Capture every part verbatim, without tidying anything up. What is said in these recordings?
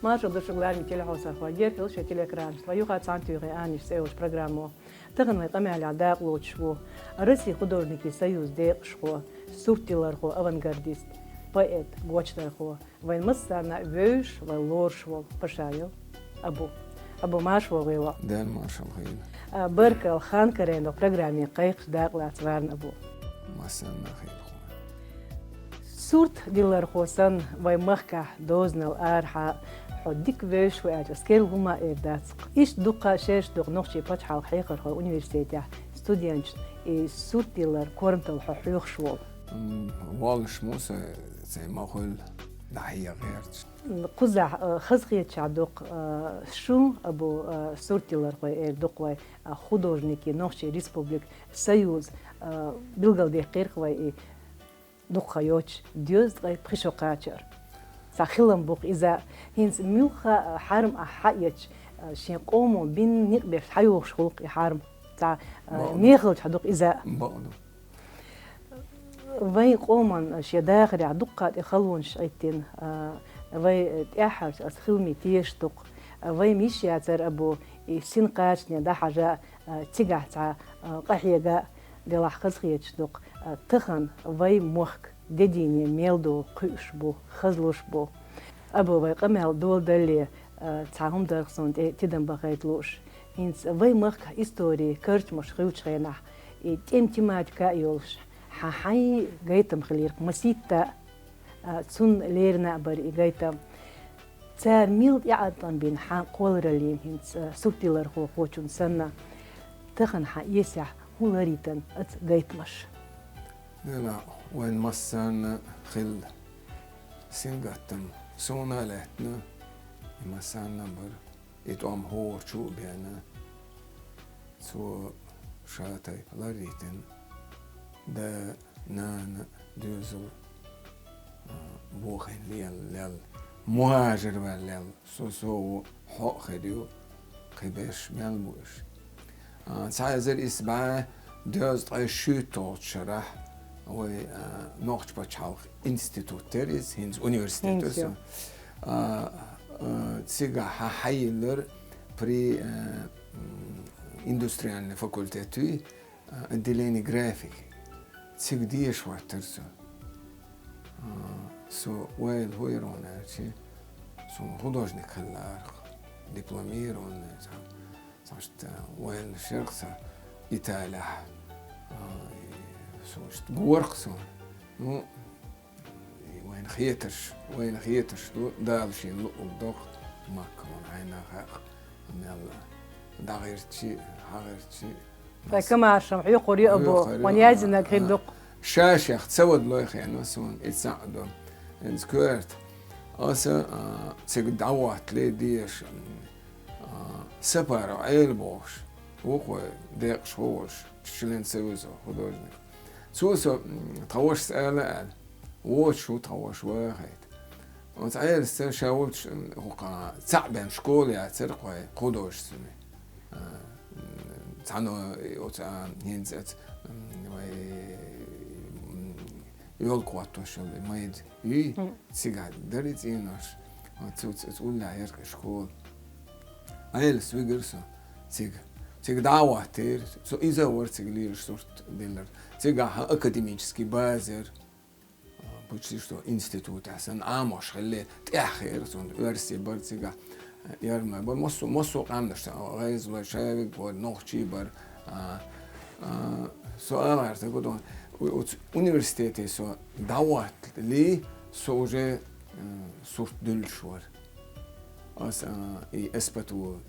Маршал ду шуьга, лераме телехьовсархой, герга хила шоай телеэкранаш. Тхо юха цхьана туьйхи «Аниш» цӀи йолчу программо. Тахана вайн къамелехь дакъа лоцуш ву Россин художникийн союзан декъашхо, сурт диллархо, авангардист, поэт, гочдархо, вайн массарна а вевзаш, вай лоруш волу Пашаев Абу. Абу, марша вогӀийла. Дала маршалла хуьлда. А, баркалла, хан карийна программе кхайкхаш дакъалаца варна, Абу. Массарна а хуьлда. Сурт диллархо санна, вайн махкахь дозанал арахьа хьо дика вевзаш ву аьлча, ас керла хӀума эр дац-кх. Иштта дуккха шераш доккху нохчийн пачхьалкхан хьехархойн университетехь студенташна и сурт диллар корматалла хьо хьоьхуш волу. М, волуш муса цай ма хуьлу дӀахьеха гӀерташ. Кхузахь, а, хазахеташ доккху, а, шу, Абу, а, сурт диллархой эр доккху вай, а, художникийн нохчийн республикан союз, а, билгалдаьккхира-кх вай и дуккха ха йоцуш, доьзткъе пхи шо кхачар. Цхьа хилам бу-кх иза. ХӀинца муьлхха а хьарам ахь хьаэцча, а, шен къомо бина некъ беш хьайохуш хуьлу-кх и хьарам. Цхьа, а, бакъ ду. Мехалча хьа ду-кх иза. Бакъ ду. Вайн къоман шен дахарехь дуккха тӀе халонаш Ӏиттина, а, вай тӀаьххьарчу ас хиламийн тешаш ду-кх. Вайн йиш яцара, Абу, и син кхачане дӀахьажа, а, цигахь цхьа, а, къахьега делахь хазахеташ ду-кх. А, тахана вайн мохк де дийне мел долу кхуьуш бу, хазлуш бу. Абу, вай къамел доладалале, а, цхьа хӀума дара-кх суна тӀе тидам бахийта лууш. ХӀинца вайн махкахь историн карчамаш хиллачу хенахь, и тӀеман тематика а йолуш, хьан хьайн гайтам хиллера-кх масийтта а, а, цунна лерина а бара и гайтам. Цара мила тӀеӀаткъам бина хьан кхоллараллина хӀинца, а, сурт диллархочун санна, тахана хьан эсехь хӀун ларйитина оцу гайтамаша? Нана, вайн массарна хилла сингаттам суна а лаьттина, и массарна а бара. И тӀом хӀора чу а беана, цо ша тайпа ларйитина, да, нана, доьзал, а, бохийна лелла, лелла, мухӀажар ваьлла лелла, со, со ву, хьо а хир ю, кхин берш мел бу уьш. А, цхьа эзар исс бӀе доьзткъе шуьйтталгӀачу шарахь вай, а, Нохчийн пачхьалкхан институт дара иза, хӀинца университет ду со. А, а, цигахь хьа-, хьайиллира при, а, м, индустриальный факультет ву, а, отделение графики. Цига деша хӀоттара со. А, со ойла хӀун йира аьлча, со художник хилла арахь, дипломированный, цхьа, цхьа шта ойла шерх сан Италехь, а, и со шта гора-кх со. Ну, и вайна хетарш, вайна хетарш ду, Дала шена луъург доккху, Макка ван хьайна хаьа, мел дӀагӀертачи, хьагӀертачи. Ткъа камашам хьоькхур ю, Абу, хьоькхур ю, ван яздинарг хир ду-кх. Ша-шех ца вада лой хенна суна, и цхьаъ ду. ХӀинца коьрта. Аса, а, цига дӀахӀоттале деша, м, а, Сапаров Ӏела бохуш, ву-кх вай декъашхо волуш, член Союза художник. Цо со, м, тхан вашас ала аьлла, воцуш ву тхан ваша вахийта. Оцу Ӏелас ша волчу, м, хӀокху цхьаъ бен школа яцара-кх вай художественный. А, м, цхьана оцу, а, хӀинца оцу, м, вай, м, ёлка хӀоттош йолу майда юй, цигахь дара и цӀенош. Оцу, оцу, оцу уллехь яра-кх и школа. Ӏелас вигира со цига. Цига дӀа а хӀоттийра. Со иза а вара цига лелаш сурт диллар. Цигахь академический база яра. Почти что институтехь санна Ӏамош хилла, тӀаьхьа хиира цунна, оьрси бара цигахь, ярмай бара, массо, массо а къаьмнаш, гӀайзалой, шаверг бара, нохчий бара. А, а, со ала гӀерта гу ду, у-, уц-, университете со дӀахӀоттале, со уже, м, сурт дуьллуш вара. Ас, а, и эс пэ тэ у, а,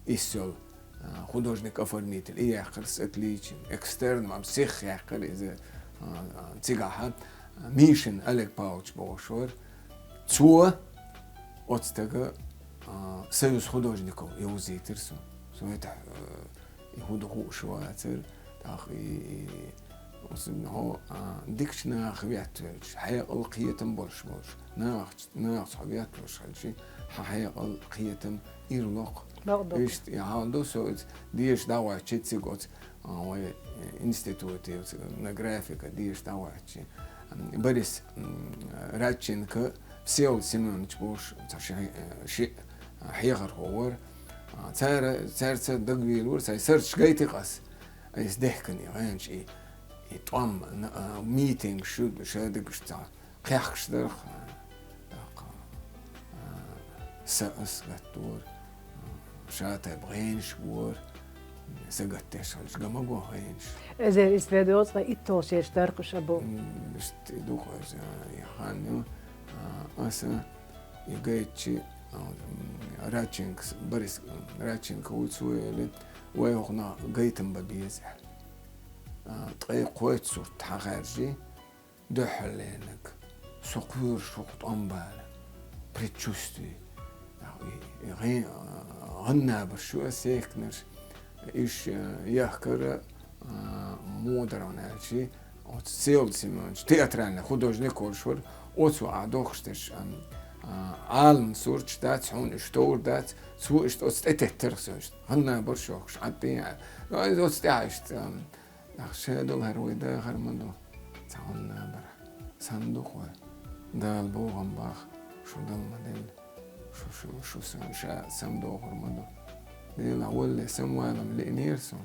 исс йолу, а, художник-оформитель, и яьккхира с отличием. Экстерном сиха яьккхира иза, а, а, цигахь, а, Мишин Олег Павлович бохуш вара. Цо оцу стага, а, Союз художников йовзийтира со. Со это, а, и хӀун ду хууш вацара. ТӀаккха и, и, оцу, хьо, а, дикачу нахах веттавелча, хьекъал, кхетам болуш болуш, нахах Нахаца хьо ветталуш хилчи, хьан хьекъал, кхетам ирло-кх. Бакъду-кх. Иштта и хьал ду, со иза деша дӀахӀоттийча цига оцу, а, вай институте, оцу на графика деша дӀахӀоттийча. М, Борис, м, Радченко, Всеволод Семёнович бохуш, цхьа ши, э, ши, э, хьехархо вара. А, цара, цаьрца дагавелавора, сай сардаш гайтира ас. Айса дехкан и гӀенаш, и, и тӀом, н-, а, митингаш шу, ша дагаш цхьа кхехкаш дарх, а, тӀаккха, а, са ас гаттора. Ша тайпа гӀенаш гора, сагатдеш хилча, ган ма го гӀенаш. Эзар исс бӀе доцкъа итталгӀа шераш дарх уж, Абу. М, иштта ду-кх иза, а, и хан ю. А, аса и гайтча, а, м, Радченко с-, Борис, м, Радченко вуй, цо элира, вай хӀокхунах гайтам бан беза. А, ткъе кхойтта сурт хьахаьржи, дуьххьарлерниг, со кхоьруш хӀокху тӀом бара, предчувствие. И, и гӀе-, гӀан-набарш ю ас, сехкнарш, иш, э, яхкара, а, муха дара аьлча, оцу Всеволод Семёнович, театральный художник волуш вара, оцо ахь дохуш дерш, ам, а, Ӏалам сурташ дац, хьуна уьш товр дац, цо иштта оцу тӀе теттарх со иштта. ГӀан-набарш йохкуш, Ӏад тӀе а. Ну, иза оцу тӀехь иштта, ам, Ах, ша долу хӀара вай дахар ма ду, цхьа хӀунда набарахь. Сан ду-кх вай. Дала бохам баха, шу дала ма делла. Шу, шу, шу сан, ша самадохур ма ду. Делахь валле самавалам лиънера суна.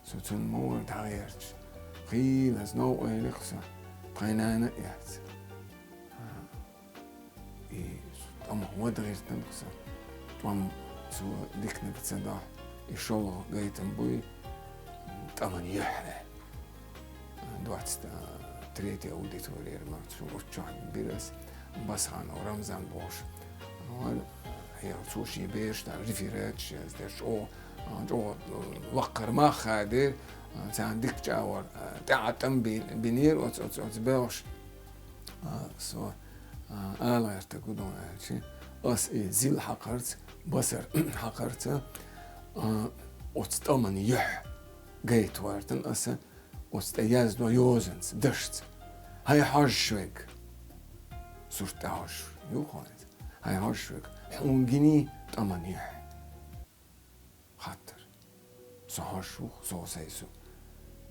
Со цунна ма вара дӀагӀерташ. Хийлаза новкъа элира-кх сан. Тхайн нана а эцна. И тӀом вада гӀиртина-кх сан. ТӀом цо диканиг ца дахь, и шолгӀа гайтам буй, тӀаман юьхь. Двадцать третья аудитория ма шу оцу чохь бира ас, Басханов Рамзан бохуш. Вара, хьера цо шен бераш дан рефераташ яздеш, чӀогӀа, чӀогӀа ваккхара мах хадийра, царна дика чӀагӀор, тӀаьхьа тӀам бин-, бинера оцу, оцу, оцу белхаш. А, со, а, ала гӀертарг хӀун ду аьлча, ас и зил хьакхарца, басар хьакхарца, а, оцу тӀаман юьхь гайта гӀертина аса, оцу тӀе яздо йозанца, дашца. Хьайн хьожуш верг. Сурт тӀе хьожуш ю-кх иза. Хьайн хьожуш верг. Хьуна гиний тӀаман юьхь? Хаттар. Со хьожуш ву-кх, со сайсу.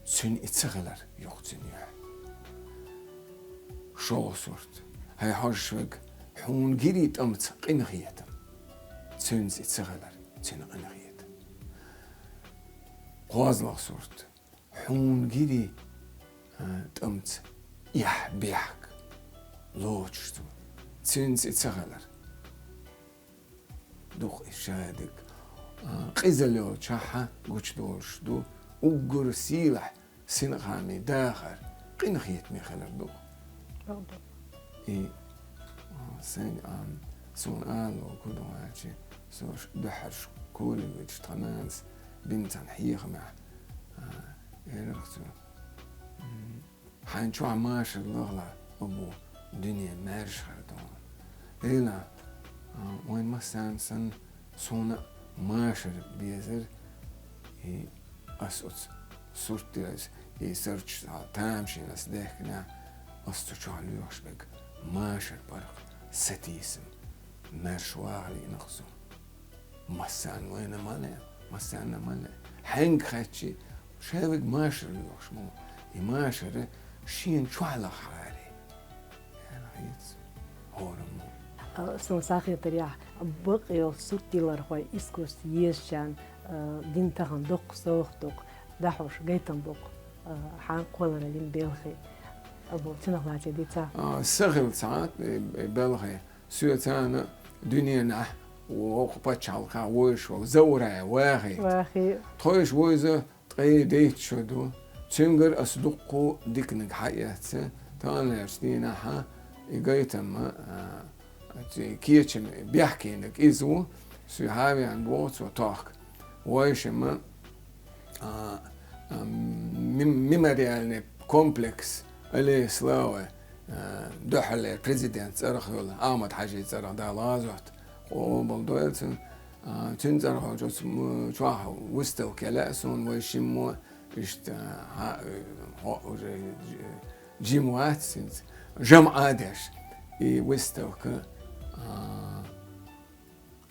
Цуьнан и ца хилар ю-кх цуьнан юьхь. ШолгӀа сурт. Хьайн хьожуш верг, хьуна гирий тӀамца къинхетам? Цуьнца и ца хилар, цуьнан къинхетам. КхозлагӀа сурт. Хьуна гирий, а, тӀамца эхь-бехк лоцуш цо? Цуьнца и ца хилар. Дукха и шадерг. А, къизалла йолчохь гучудолуш ду уггар сийлахь синкъамийн дахар, къинхетаме хилар ду-кх. Бакъду. И, а, сайн, а, суна ала луург хӀун ду аьлча, со ш-, дуьххьара школе веача тхан нанас бина цхьана хьехамехь, а, элира-кх цо. М, Хьайн чохь машар лахалахь, Абу, дуьне маьрша хир ду хьуна. Эла, а, вайн массарна санна, суна а машар безар, и ас оцу сурт тӀера ас, и сарч, а, тамашийна ас дехкинехь, ас цу чохь лоьхуш берг машар бара-кх, сатийсам, маьрша ваха лиъна-кх со. Массарна вайна ма ле, массарна ма ле. Хьаьнга хаьттича, ша верг машар лоьхуш ма ву. И машар шена чохь лахахьара. Хьаьна хьийца. ХӀораммо. А, суна схьахетарехь, бакъ йолу суртдиллархой искусство езачарна, а, дина тахана доккха совгӀат ду-кх, дӀахьош гайтам бу-кх, а, хьан кхоллараллин белхи. Абу, цунах лаций дийцахь? А, са хилла цхьа, э, э, белхи. Соьца царна дуьненахь, вокху пачхьалкхехь вуьйш волу Заурай вахийта. Вахий. Тхойша вуьйза ткъе дейтта шо ду. Цуьнгара ас дуккха диканиг хьаэцна. Таханлерчу дийнахь и гайтам, а, ци-, кечам бехкениг иза ву. Соьга хьан веана боху цо тохка. Вайшимма, а, а, мем-, мемориальный комплекс Аллея славы, а, дуьххьарлера президент цӀарах йолу Ахьмад-Хьаьжин цӀарах, Дала гӀазот къобалдойла цуьнан. А, цуьнан цӀарах йолчу оцу м-, чохь выставка лаьа суна, вай шиммо иштта, а, хьа-, хьо уже жима вац хӀинца, жамӀа а деш. И выставка, а,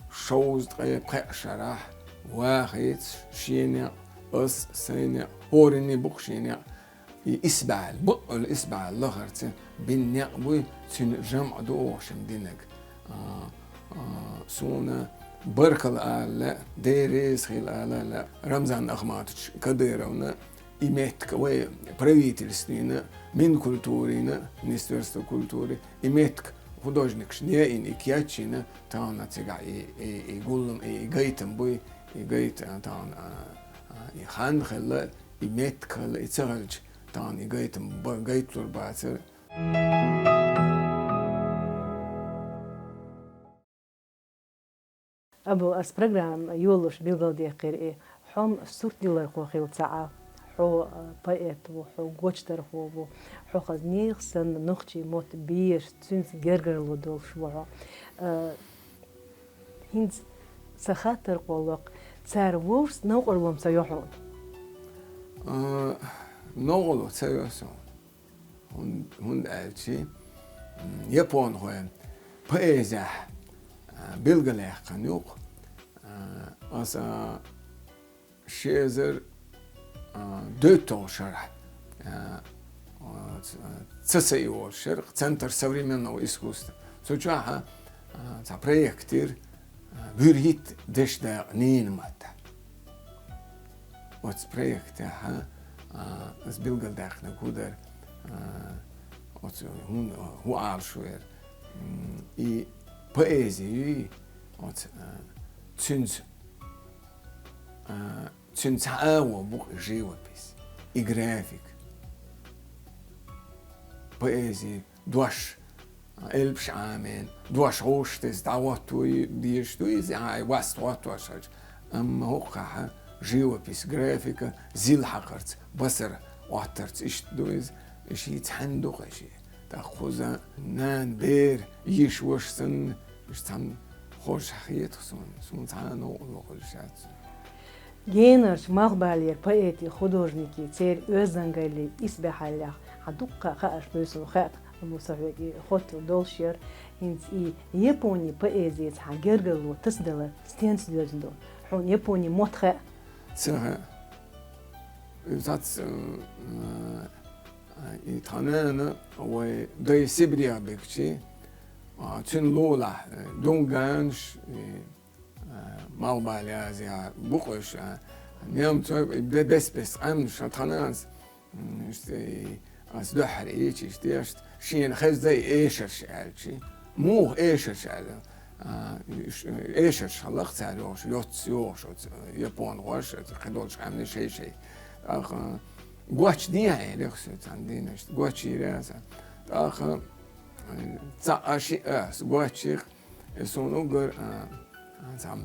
шовзткъе пхеа шарахь вахийта шен некъ, ас сайн некъ, хӀоранний бу-кх шен некъ, И исбаьхьал, бакъдолу исбаьхьал лахарца бина некъ буй, цуьнан жамӀ ду оха шимма динарг. А, а, суна баркалла ала лаьа, Дела реза хуьлда ала лаьа Рамзан Ахматович Кадыровна, и меттиг вай правительствина, Минкультурина, Министерство культуры, и меттиг художникашна яйина, и кечйина, тахана цигахь и, и, и гулам, и, и гайтам буй, и гайта, а, тахана, а, а, и хан хилла, и меттиг хилла, и ца хилча, тахана и гайтам ба-, гайтлур бацара. Абу, ас программа йолуш билгалдаьккхира и, хьо-м суртдиллархо хилла ца Ӏа. Хьо, а, поэт ву, хьо гочдархо ву, хьо хаза нехан санна нохчийн мотт безаш, цуьнца гергарло долуш ву хьо. А, хӀинца сан хаттар кхоллакх, цара вовшашца новкъарло ца йо хьуна? А, новкъарло ца йо суна. ХӀун-, хӀунда аьлча, м, японхойн поэзехь, а, билгалъяьккхина юкъа, а, аса ши эзар, а, доьтталгӀа шарахь, а, а, ца, ца йолуш яра Центр современного искусства. Цу чохь, а, цхьа проект йира, а, вуьрхӀитта дешдакъа ненан маттахь. Оцу проектехь, а, аса билгалдаьккхинарг хӀун дара, а, оцу хӀун, хӀун ала шу яра. М, и поэзи юй, оцу, а, цуьнца, а, цуьнан цхьа агӀо бу-кх и живопись, и графика. Поэзи дош, элпаш Ӏамийна, дош гӀуш теза дӀахӀотто дезаш ду иза, а, васт хӀоттош хилча. Амма хӀокхахь живопись, графика, зил хьакхарца, басар Ӏоттарца иштта ду иза, и шиъ цхьаьна ду-кх и шиъ. ТӀаккха кхуза нана, бер, йиша, ваша санна, иштта цхьаьна хоржахь хета-кх суна, суна цхьа а новкъарло хуьлуш яц. Генарчу малхбалера поэтийн, художникийн, церан оьздангаллин исбаьхьаллех хьан дуккха а хаарш буьйсанна хаьа, амма сан хьоьга и хоттал долуш яра. ХӀинца и японийн поэзица хьан гергарло тасадалар стенца доьзна ду? Хьуна японийн мотт хаьа? Ца хаьа. Иза цац, м, и тхан нана вай дай Сибрех бигчи, а, цуьнан лулахь, э, Дунганаш, и, а, Малхбале Азия бу-кх уьш, а, немцой бе-, бес-бес къаьмнаш, а, тхан нанас, м, иштта, и, ас дуьххьара ийча иштта, иштта, шена хезна дай эшарш аьлчи. Муха эшарш аьлла? А, ш-, эшарш хьалха цара йогӀуш, йоццу йогӀуш оцу японхоша, оцу кхидолчу къаьмнийн шай-шай. ТӀаккха, а, гочдехьа аьлла-кх соьга цхьана дийнахь, гочйийра аса. ТӀаккха, а, цхьаъ-шиъ аса гочйийра, и суна уггар, а, а, цхьа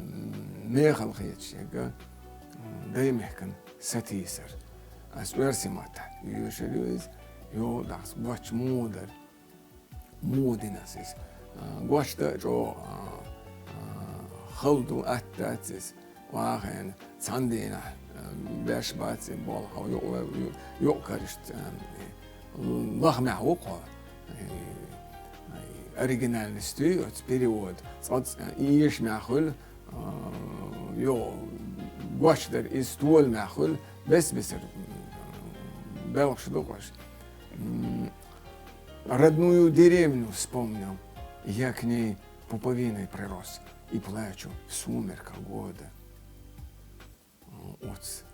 мехала хеташ ерг, а, даймехкан сатийсар. Ас оьрсийн маттахь йоьшур ю иза, йо, дӀахьа гоча муха дара. Муха дина ас иза? А, гочдан а чӀогӀа, а, а, хала ду, атта дац иза. Вахана, цхьана дийнахь, а, беш бац и болх, юкъ-, ю-, юкъ-кара иштта, а, лахмехь ву-кх хьо. И, и оригинальность юй оцу перевод. Цкъа-цкъа и эшамехь хуьлу, а, йо, гочдар иза толамехь хуьлу, бес-бесара, м, белхаш ду-кх уьш. М, Родную деревню вспомнил, я к ней пуповиной прирос и плачу в сумерках года. Оцу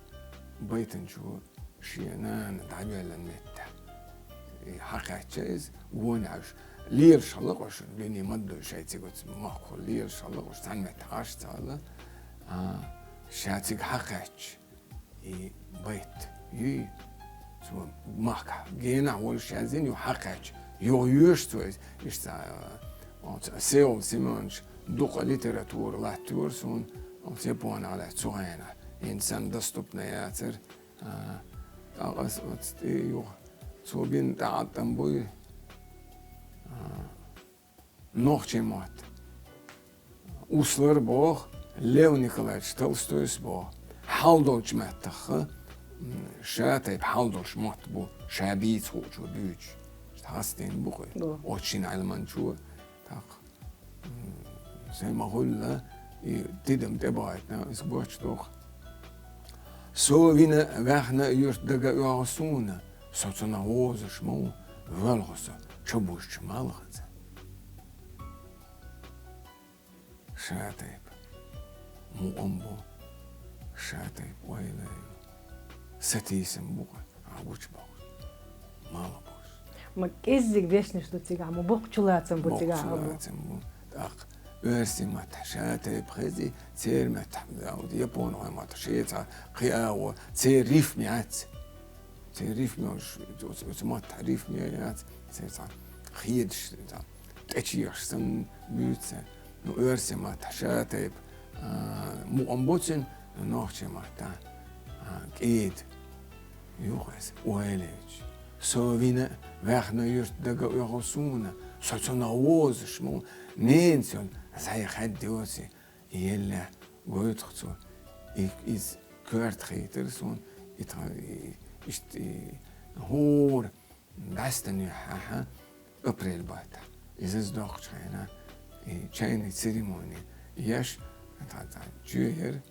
байтанчо шен нана дӀавоьллина меттехь. И хьакхаьчча иза, гонехь уьш лелаш хилла-кх уьш, дуьне ма-дду шайн цига оцу махкахула лелаш хилла-кх уьш, цхьана меттехь Ӏаш ца хилла. А, ша цига хьакхаьчча, и байт юй, цо махкахь генахь волуш яздина ю хьакхаьчча, юха йоьшу цо иза. Иштта, а, оцу Всеволод Семёновича дукха литература латтайора суна, оцу японех лаьцна цу хенахь. ХӀинца санна доступная яцара. А, тӀаккха ас оцу тӀе юха цо бина тӀеӀаткъам буй, а, нохчийн мотт. Услар боху, Лев Николаевич Толстойс боху. Хьал долчу маттахха, м, ша тайпа хьал долуш мотт бу, ша бийца хуучо буьйцуш. Хастийна бу-кх и. Бу. Оцу шина Ӏилманчо, тӀаккха, м, сайн ма-хуьллу, и тидам тӀебахийтина, иза гочдоху. Со вина ваьхна юьрт дага оьгӀу суна, Со цунах возуш ма ву, воьлху со, чубузуш ма валахь цо. Ша тайпа мукъам бу, ша тайпа ойла ю. Сатийсам бу-кх, а гучубохуш. Мала бохуш. Ма кӀеззиг дешнаш ду цигахь, ма боккха чулацам бу цигахь, боккха чулацам бу. ТӀаккха оьрсийн маттахь ша тайпа хези, церан маттахь, японхойн маттахь шеца кхиаво, церан рифма яц. Церан рифма йолуш, оцу, оцу маттахь рифма яц, церан цхьа хедаш, цхьа тӀечехаш санна буьйцу церан. Ну, оьрсийн маттахь ша тайпа, а, мукъам бу цуьнан, ну, нохчийн маттахь, а, кӀеда. Юха аса ойла йича. Со вина, ваьхна юьрт дага оьху суна, со цунах возуш ма ву, ненан цунна зӀе хаддоций, елла гойту-кх цо. И, иза коьрта хийтира суна, и тхан, и, иштта, и, хӀора дӀастанехьа, апрель баттахь. Иза аса доккхучу хенахь, и чайный церемони еш, тхан, тхан чоь яра,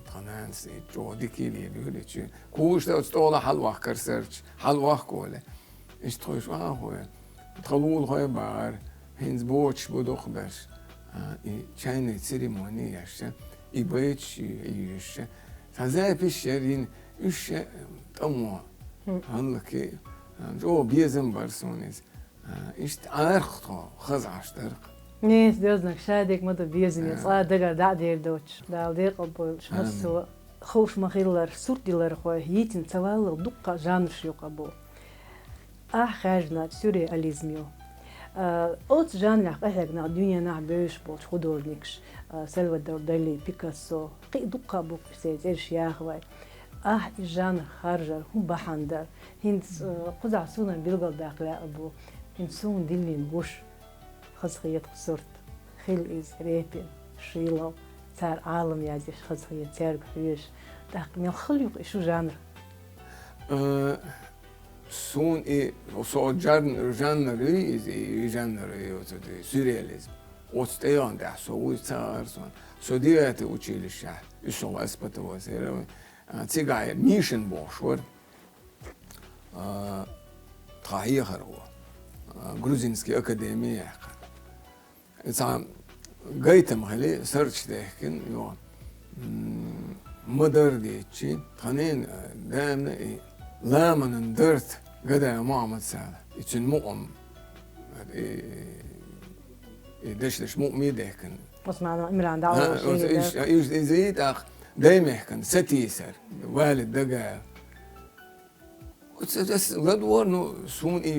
тхан нанас и чӀогӀа дика йилийла юьра и чоь. Кхуш тӀе оцу столе хьалавахкара сарч, хьалавахка олий. Иштта тхойш вахахой. Тхан лулахой бахара, хӀинца боцуш бу дукхахберш. А, и чайный церемони еш, и байташ и, и йоьшуш. Цхьа запись яра йина, уьш ша тӀамо. ХӀаллакьхи, а, чӀогӀа безам бара суна иза. А, иштта Ӏаркх тхо, хаза Ӏаш дара-кх. Неца доьзнах шадерг ма ду безаме, цкъа дагара дӀа а дер доцуш. Дала декъалбойла шун массо а. Ховш ма-хиллара, сурт дилархой йитина ца валлал дуккха жанраш ю-кх бу. Ахь хаьржинарг сюрреализм ю. А, оцу жанрехь къахьегна дуьненахь бевзаш болчу художникаш, а, Сальвадор Дали, Пикассо, кхин а дуккха а бу-кх церан цӀераш яха вай. Ахь и жанр харжар хӀун бахьана дара? ХӀинца, а, кхузахь суна билгалдаккха лаьа бу. ХӀинца суна диллина гуш. Хазахета-кх сурт. Хила иза репин, шийлалла, цара Ӏалам яздеш хазахета, цаьрга хьоьжуш. ТӀаккха мел хала ю-кх и шун жанр? Э, суна и, со оцу жан-, жанр ю иза, и жанр ю оцу, и сюрреализм. Оцу тӀегӀан тӀехь со вуй ца гӀара суна. Со девятый училищехь, уьш со СПТВ-с яра, а, цигахь Мишин бохуш вара. А, тхан хьехархо, а, Грузинский академи яьккхина. Цхьа гайтам хили, сарч дехкина, йо, м, ма-дарра дийцичи, тхан ненан, а, даимна и ламанан дарт Гадаев Мухьаммад-Сала, и цуьнан мукъам, и, и дешнаш мукъамий дехкина. Усманов Имран дӀа а, а, волуш, иза, иза, иза, иза, и тӀаккха Даймехкан сатийсар, Валид Дагаев. Оцу аса ладогӀара, ну, суна и,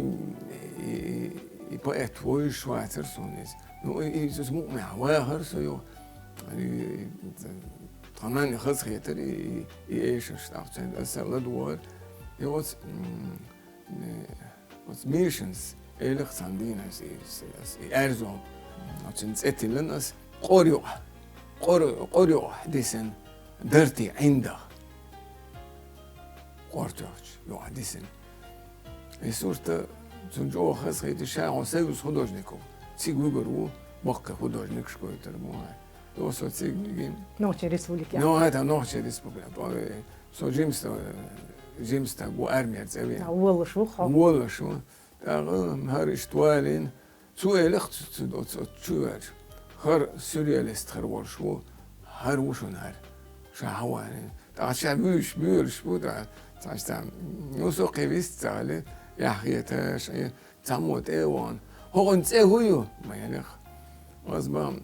и, и поэт вуьйш вацара суна иза. Ну, и, и, иза мукъамехь вахара со ю. И, и, тхан нанна хазахетара и, и, и эшарш тӀаккха цуьнга аса ладогӀара. И оцу, м, э, оцу Мишинс элира цхьана дийнахь аса и, аса и аьрзу, оцуьнан цӀе тиллина аса къора юкъа, къора, къора юкъа дисина. Дартий ӀиндагӀ. Къортоьхча юкъа дисина. И сурт цунна чӀогӀа хазахийти, ша хьо союз художников. Цига вуьгур ву, баккхий художникаш гойтур бу хьайн. Со цига вигина. Нохчийн республика. Ну, это Нохчийн республика. Со жимста, жимста гу армияр цӀе вена. А, волуш ву хьо? Волуш ву. ТӀаккха хӀара иштта валийна. Цо элира цу, цу, оцу, оцу чу ваьлча: «ХӀара сюрреалист хир волуш ву, хӀара ву шуна хӀара». Ша хьавалийна. ТӀаккха ша вуьйш, буьйлуш бу, тӀаккха цхьа, цхьа, ну, со кхин вист ца хилира, яхь хеташ, э, цхьаммо тӀе а вахана: «ХӀокхуьнан цӀе хӀун ю?» — ма элира. Аз бан: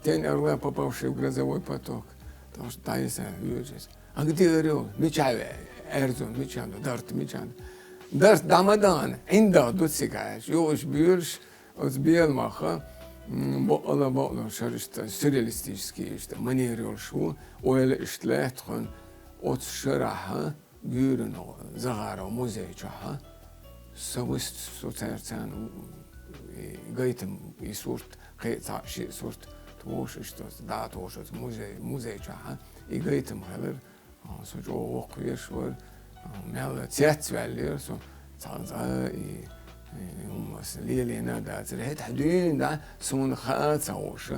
«Тень орла, попавший в грозовой поток». ТӀаккха дӀайиса вуьйжа иза. «А где орёл? Мичахь ве-, аьрзу, мичахь ду, дарт мичахь ду?» «Дарт дӀа ма даьхна, ӀиндагӀ ду цига», — аьлча, юха уьш буьйлуш, оцу Беламахха, м, бакъала, бакъала шара иштта сюрреалистический иштта манера йолуш ву, ойла иштта лаьтта хьуна, оцу шарахь Гуьйрана Захаров музей чохь, со вист, со цаьрца цхьаьна, и гайтам, и сурт, кхин а цхьаъ-шиъ сурт тохуш, иштта дӀа а тохуш оцу музей, музей чохь, и гайтам хилира. Со чӀогӀа воккхавеш вара, мел цецваьллера со, цхьа, цхьа и, и хӀуманаш лелийна а дацара. ХӀетахь дуьйна дӀа суна хаа ца хууш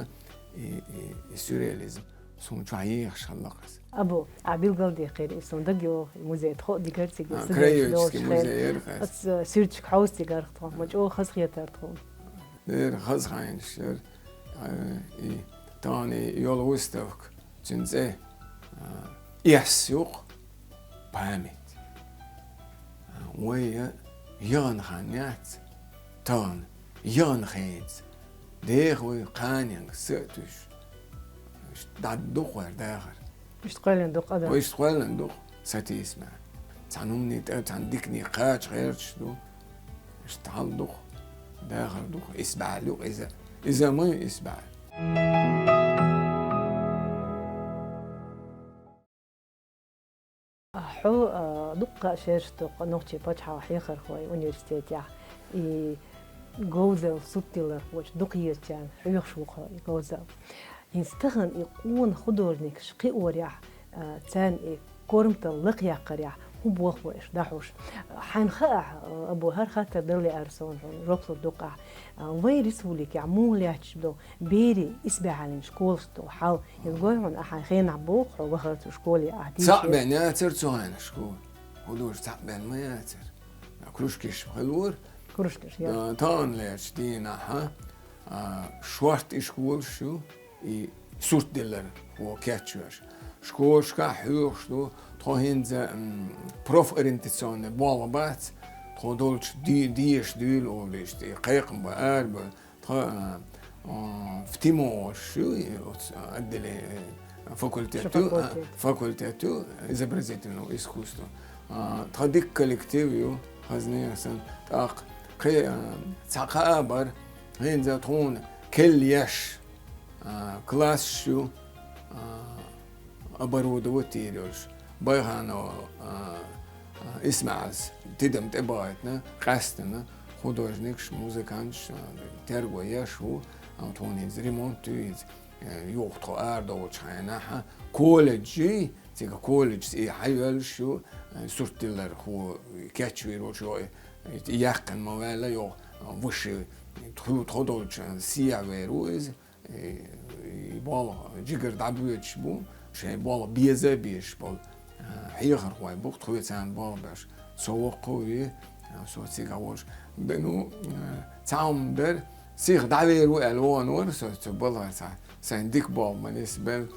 и, и, и сюрреализм. Суна чохь ехаш хилла-кх иза. Абу, а билгалдехира, и суна дагайогӀу, и музей тхо а дигара цига, А, студенташ краеведческий долуш хир. музей яра-кх иза. Ас, а, суьрташка хьовса дигара тхо, ма чӀогӀа хазахетара тхуна. Дера хаза хенаш яра, а, и тахана йолу выставка, цуьнан цӀе, а, эс ю-кх, память. А, вай я яхана хан яц, тахана, яхана хенца. Деха вай кханенга са а туьйсуш. Иштта дӀа ду-кх вай дахар. Иштта кхоьллина ду-кх адам. Вай иштта кхоьллина ду-кх сатийсамехь. Цхьана хӀуманийн тӀе, цхьана диканийн кхача гӀерташ ду. Иштта хьал ду-кх, дахар ду-кх, исбаьхьалла ю-кх иза. Иза ма ю исбаьхьалла. Хьо, а, дуккха а шераш ду-кх нохчийн пачхьалкхан хьехархойн университетехь, и говзалла суртдиллархочун дукхаезачарна хьоьхуш ву-кх хьо и говзалла. ХӀинца тахана и къона художникаш кхиорехь, а, царна и корматалла лакхъяккхарехь хӀун болх бу аша дӀахьош? Хьайна хаахь, а, Абу, хӀара хаттар дала лаьара суна хьуна жоп лур ду-кх ахь. А, вайн республикехь муха лаьтташ ду берийн исбаьхьаллин школашца долу хьал? Иза гой хьуна, ахь хьайн хенахь боху хьо вахара цу школе ахь дийшира. Цхьаъ бен яцара цу хенахь школа. ХӀун ду аша, цхьаъ бен ма яцара. Кружкаш хилла вара. Кружкаш, я. А, таханлерчу дийнахь, а, шортта и школаш ю, и суртдиллархо кечвеш. Школашкахь хьоьхуш ду, тхо хӀинца, м, профориентационный болх бац, тхо долчу ди-, деша дуьйла олуш, и кхайкхам бан, ара бан, тхо, а, а, ФТИМО олуш ю, и оцу, а, отделе, э, факультет ю, а, факультет ю изобразительного искусства. А, тхан дика коллектив ю, хазна а санна, тӀаккха кхин, а, цхьа кхаъ а бара, хӀинца тхуна келла еш, а, классаш ю, а, оборудовать йийр йолуш. Байханов, а, а, ИсмаӀилс тидам тӀебахийтина, къаьстина, художникаш, музыканташ, а, терго еш ву, а, тхуна иза ремонт ю иза, э, юха тхо арадолучу хенахь, колледжий, цига колледжца и хьайоьллуш ю, э, суртдиллархо кечвийр волчу, и, и яьккхина ма ваьлла, йо, высший, тхо, тхо долчу сехьа вер ву иза, и, и болх жигара дӀабоьдуш бу, шайн болх беза а безаш болу, э, хьехархой бу-кх тхоьца царна болх беш. Со воккха а вий, э, со цига волуш. Д-, ну, э, цхьа хӀума дара, сиха дӀавер ву аьлла вахана вара со цу балхара цхьа. Сайн дика болх ма нисбелла.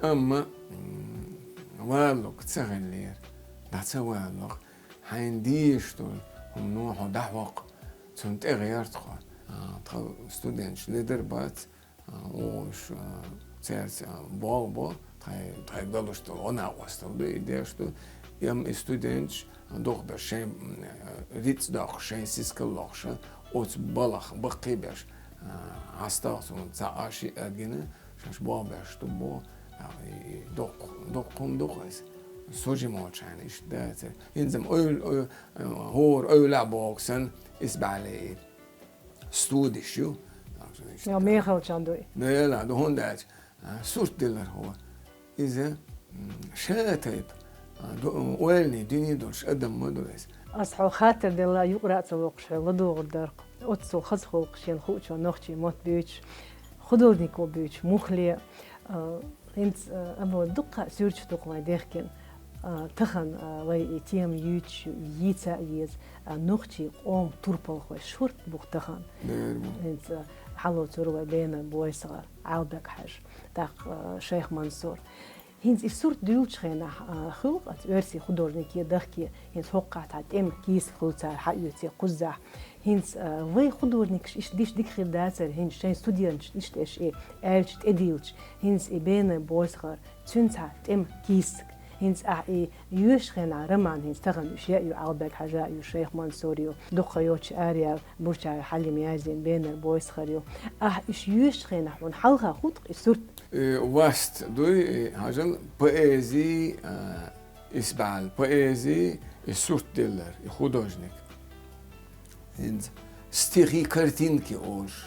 Амма, м, валлалц ца хиллера. ДӀа ца валлалц. Хьайна дезаш долу хӀумано хьо дӀахьокху, цунна тӀегӀерта хьо. А, тхан студенташ ледара бац, а, уьш, а, цаьрца, а, болх бо, тхайн, тхайн далуш долу гӀо-накъосталла ду, и деш ду. Амма и студенташ дукхахберш шайн, м, рицкъ доккхуш, шайн сискал лохуш, оцу балхах баккхийбеш, а, хьастагӀа суна цхьа а шиъ а гина, шаьш болх беш ду боху, а, и, и доккха, доккха хӀума ду-кх иза. Со жима волчу хенахь иштта дацара. ХӀинца-м ойла, ой-, хӀора эвлахь боху санна, исбаьхьаллин студеш ю. Так что иштта. Я, мехалчан дуй. Нела, ду хӀунда аьлча, а, суртдиллархо. Иза, м, ша тайпа, а, ду-, ойланийн дуьне долуш адам ма ду иза. Ас хьо хаттар делла, юкъара а ца воккхуш, хьо ладогӀур дара-кх. Оццул хаза хуьлу-кх шена хуучо нохчийн мотт буьйцуш, художнико буьйцуш, муххале, а, хӀинца, а, Абу, дуккха а суьрташ ду-кх вайн дехкина. А, тахана, а, вай и тема юьйцуш ю, и йийца а еза, а, нохчийн къоман турпалхой шорта бу-кх тахана. Дера бу. ХӀинца, а, хьалоцура вай Бенара БойсагӀар, Ӏалбек-Хьаьжа, тӀаккха, а, Шайх Мансур. ХӀинца и сурт дуьйлучу хенахь, а, хуьлу-кх оцу оьрсийн художнике дахке, хӀинца хӀокхахь цхьа тӀеман кийсак хуьлу цара хьаоьций кхузахь. ХӀинца, а, вай художникаш иштта диш дика хир дацара, хӀинца шайн студенташна иштта аша и аьлча тӀедийлча, хӀинца и Бенара БойсагӀар, цуьнан цхьа тӀеман кийсак. ХӀинца ахь и йоьшучу хенахь роман, хӀинца тахана уьш яа ю, Ӏалбек-Хьаьжа а ю, Шайх Мансур ю, дуккха йоццуш араяьлла Бурчаев Хьалим, Язим, Бенара БойсагӀар ю. Ахь уьш йоьшучу хенахь хьуна хьалха хуьлу-кх и сурт? И васт дуй, и хьажал, поэзи, а, исбаьхьалла поэзи, и суртдиллар, и художник. ХӀинца стихи, картинки олуш,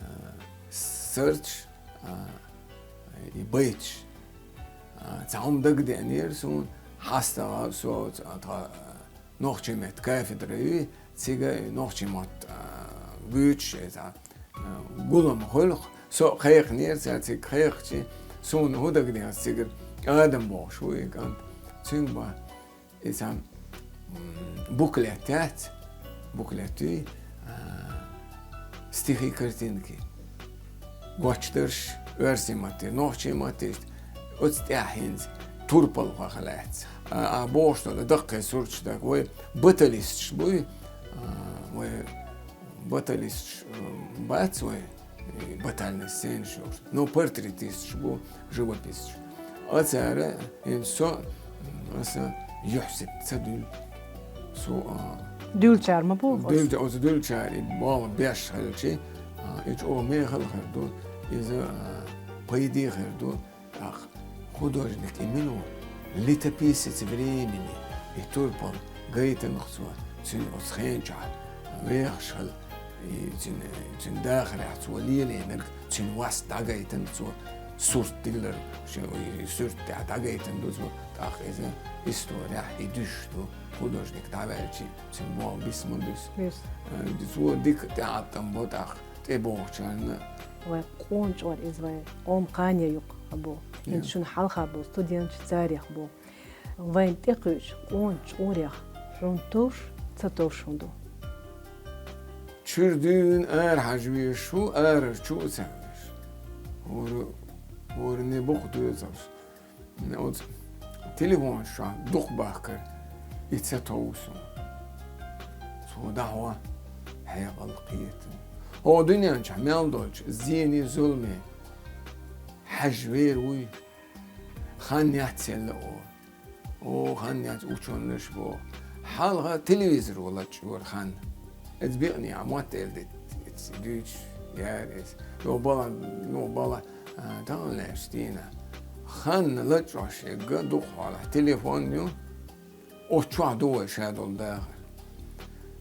а, сурташ, а, и байташ. А, цхьа хӀума дагадеанера суна, хьастагӀа со, а, тха, а, нохчийн меттан кафедра юй, цига и нохчийн мотт, а, буьйцуш, иза, а, гулам хуьлу-кх, со а кхайкхинера цара, цига кхайкхича, Суна хӀун дагадеанас цигара, Адам бохуш ву и кӀант. Цуьнга бан, иза, м, буклет яц, буклет юй, а, стихи, картинки. Гочдарш, оьрсийн маттера, нохчийн маттера, оцу тӀехь хӀинца турпалхо лаьцна. А, а бохуш долу даккхий сурташ даг вай баталисташ буй, а, вай баталисташ, м, бац вай, и батальный сценаш йолуш. Ну, портретисташ бу, живописцаш. А цара, хӀинца со, аса юьхь сип ца дуьллу. Со, а, Дуьллучара ма бу? Дуьллуча-, оцу дуьллучара и болх беш хилча, а, и чӀогӀа мехала хир ду, иза, а, пайде хир ду. ТӀаккха художник и мила ву, летописец времени, и турпал гайтина-кх цо, цуьнан оцу хенчохь вехаш хила, и цуьнан, цуьнан дахарехь цо лелийнарг, цуьнан вас дӀагайтина цо, сурт диллар, шу-, и сурт тӀехь дӀагайтина ду цо, тӀаккха иза исторехь и дуьсуш ду, художник дӀаваьлча, цуьнан болх биса ма буьсу. Биса. Э, цо дика тӀеӀаткъам бо тӀаккха. ТӀебогӀучарна. Вай къона чкъор иза вай къоман кхане юкъа бу. ХӀинца шуна хьалха бу, студенташ царех бу. Вайна тӀекхуьучу къона чкъурех хьуна товш, ца товш хӀун ду? Чуьра дуьйна ара хьажа везаш ву, арара чу а ца везаш. ХӀора, хӀора не бу-кх доьзалш. Оцу телефонаш чохь дукха бахкар, и ца товсу. Цо дӀахьо хьекъал, кхетам. ХӀокху дуьнен чохь мел долчу зене, зуламе хьажа вер вуй? Хан яц елла о. О, хан яц, учёныш боху. Хьалха телевизоро лачкъора хан. Иза бекъне а мотт эр ду, иза дуьйцуш яра иза. Йо, бала, ну, бала, а, тахана лаьш дийна. Хан лачкъош эгга дукха хьолахь телефон ю, оцу чохь ду вай ша долу дахар.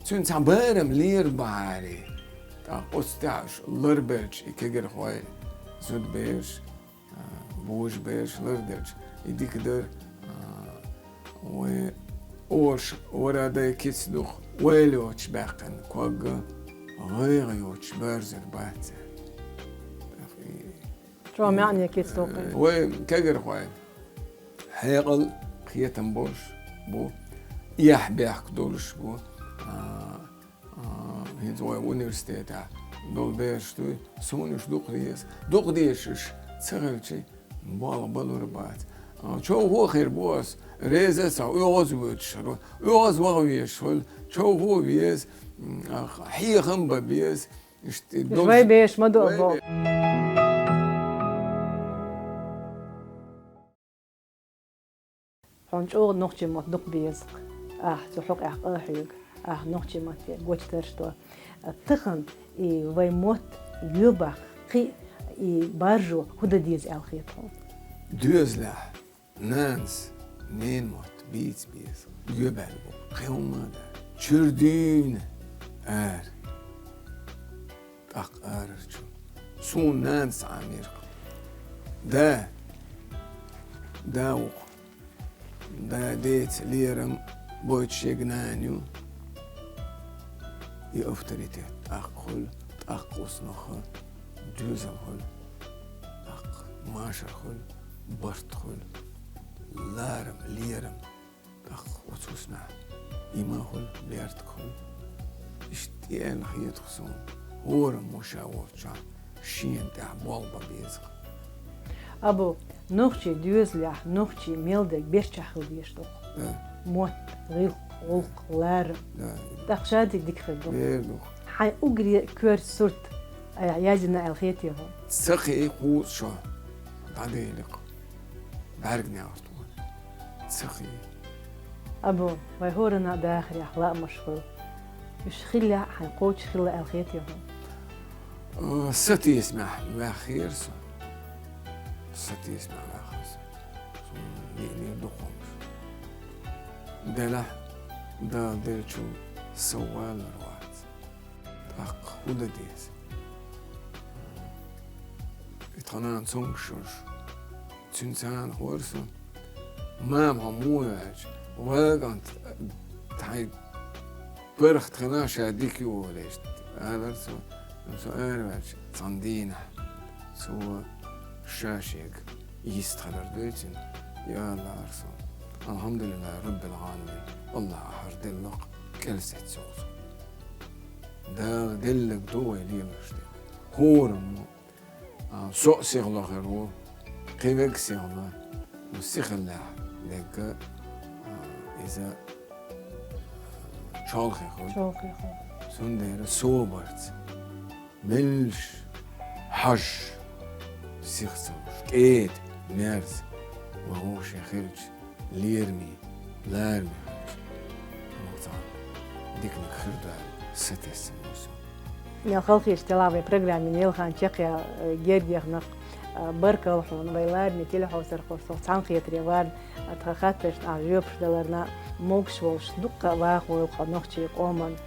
Цуьнан цхьа барам лера бахьаре, тӀаккха оцу тӀехь уьш ларбелча и кегирхой, зудабераш, а, божабераш ларделча, и дика дара, а, вай оша вара дай кица дукха, ойла йоцуш баьккхина ког а, гӀайгӀа йоцуш боьрзур бац. Чо маьӀне кица дукха. Э, вай кегирхой хьекъал, кхетам болуш бу, эхь-бехк долуш бу, а, А, хӀинца вай университетехь долу бераш дуй, суна уьш дукха деза. Дукха дезаш уьш ца хилча, болх балур бац. А, човхо а хир бу ас, реза а ца, оьгӀаз а воьдуш хир ву. ОьгӀаз ваха везаш хуьлу, човхо а веза, м, а, хьехам а бан беза. Иштта и Уьш долуш вай беш ма ду вай бо. Бе- Хьуна чӀогӀа нохчийн мотт дукха беза-кх. Ахь цу хьокъехь къа а хьоьгу, ахь нохчийн матте гочдарш до. Тахана и вай мотт йоьбахь кхин а и баржо хӀун дан деза аьлла хета хьуна? Доьзалехь нанас ненан мотт бийца беза. Йоьбаьлла бу. Кхин хӀумма а дан. Чуьра дуьйна ара. ТӀаккха арарчу. Суна нанас Ӏамийра-кх. Да, да ву-кх. Да, деца лерам бойтуш ерг нана ю. И авторитет тӀаккха хуьлу, тӀаккха оцунах доьзал хуьлу, тӀаккха машар хуьлу, барт хуьлу, ларам, лерам. ТӀаккха оцу хӀусамехь и ма хуьлу, бертахь хуьлу. Иштта и аьлла хета-кх суна, хӀораммо ша волчохь шена тӀехь болх бан беза-кх. Абу, нохчийн доьзалехь, нохчийн мел дерг бертахь хила дезаш ду-кх. Да. Мотт, гӀиллакх, гӀуллакх, ларам. Да. ТӀаккха шадерг дика хир ду. Вер ду-кх. Хьайн уггаре коьрта сурт айхьа яздина аьлла хетий хьуна? Ца кхии кхузткъа шо дӀадели-кх. БӀаьрганегӀарт ву. Ца кхии. Абу, вай хӀоранна а дахарехь лаамаш хуьлу. Уьш хиллехь а, хьайн кхочуш хилла аьлла хетий хьуна? Э, сатийсамехь ваьхнера со. Сатийсамехь ваьхна со. Суна лиънера дукха хӀумнаш. Делахь, Дала деллачул сов валар вац. ТӀаккха хӀун дан деза? И тхан нана цомгуш йолуш, цуьнан цхьана хӀора со. Мама, хьо муха ваьлча, ва кӀант, тхьайн паргӀат хилла ша дика ю олуш, алара цо. Со араваьлча цхьана дийнахь, цо ша шега Йистхилар дуьйцина, я Аллах, арсо. Алхьамдулиллахь Раббил Ӏаламин. Аллахь ахьар деллакх кӀел сеццугӀу. Дала деллаг ду вай лелаш де. ХӀораммо, а, со а сихло хир ву, кхин вег сихло, ну, сихаллехь дегга, а, иза, а, чолхе хуьлу. Чолхе хуьлу. Цундела собарца. Меллаш хьажа сих ца луш, кӀеда, мерза, ма вовшийн хилча, лераме, лараме хилча, вовцахь диканиг хир ду аьлла, сатесна ву со. Мел халахеташ делахь вай программин ялхан чекхъяла, э, герга яхна, э, баркалла хьуна, вай лараме телехьовсархоша, со цхьаьнакхетаре варна, э, тхан хаттаршна ахь жоьпаш даларна, могуш волуш дуккха а ваха войла хьо нохчийн къоман.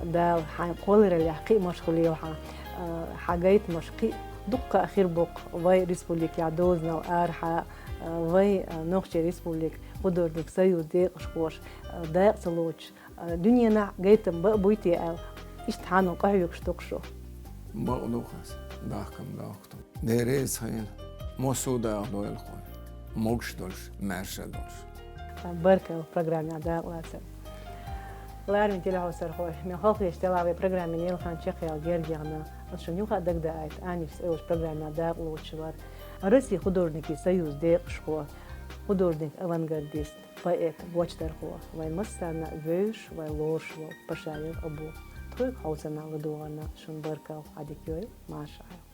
Дала хьайн кхоллараллехь кхиамаш хуьлийла хьан, а, хьан гайтамаш кхин а дуккха а хир бу-кх вай республикехь дозанал арахьа, а, вай, а, Нохчийн Республикан художникийн союзан декъашхоша, а, дакъа ца лоцуш, а, дуьненахь гайтам бан а буй те аьлла, иштта хьанал къахьоьгуш ду-кх шу. Бакъ ду-кх ас, дахкам дохку. Дела реза хуьлда, массо а дакъа дойла хьуна, могуш долуш, маьрша долуш. Баркалла программехь дакъа лацар. Лараме телехьовсархой, мел халахеташ делахь вай программин ялхан чекхъяла герга яхна, ас шуна юха а дагадаийта, Анифас олучу программехь дакъа лоцуш вара Россин художникийн союзан декъашхо, художник-авангардист, поэт, бочдархо, вайн массарна а вевзаш, вайн лоруш волу Пашаев Абу. Тхоьга хьовсарна ладогӀарна шуна баркалла, Ӏадика йойла, марша Ӏайла.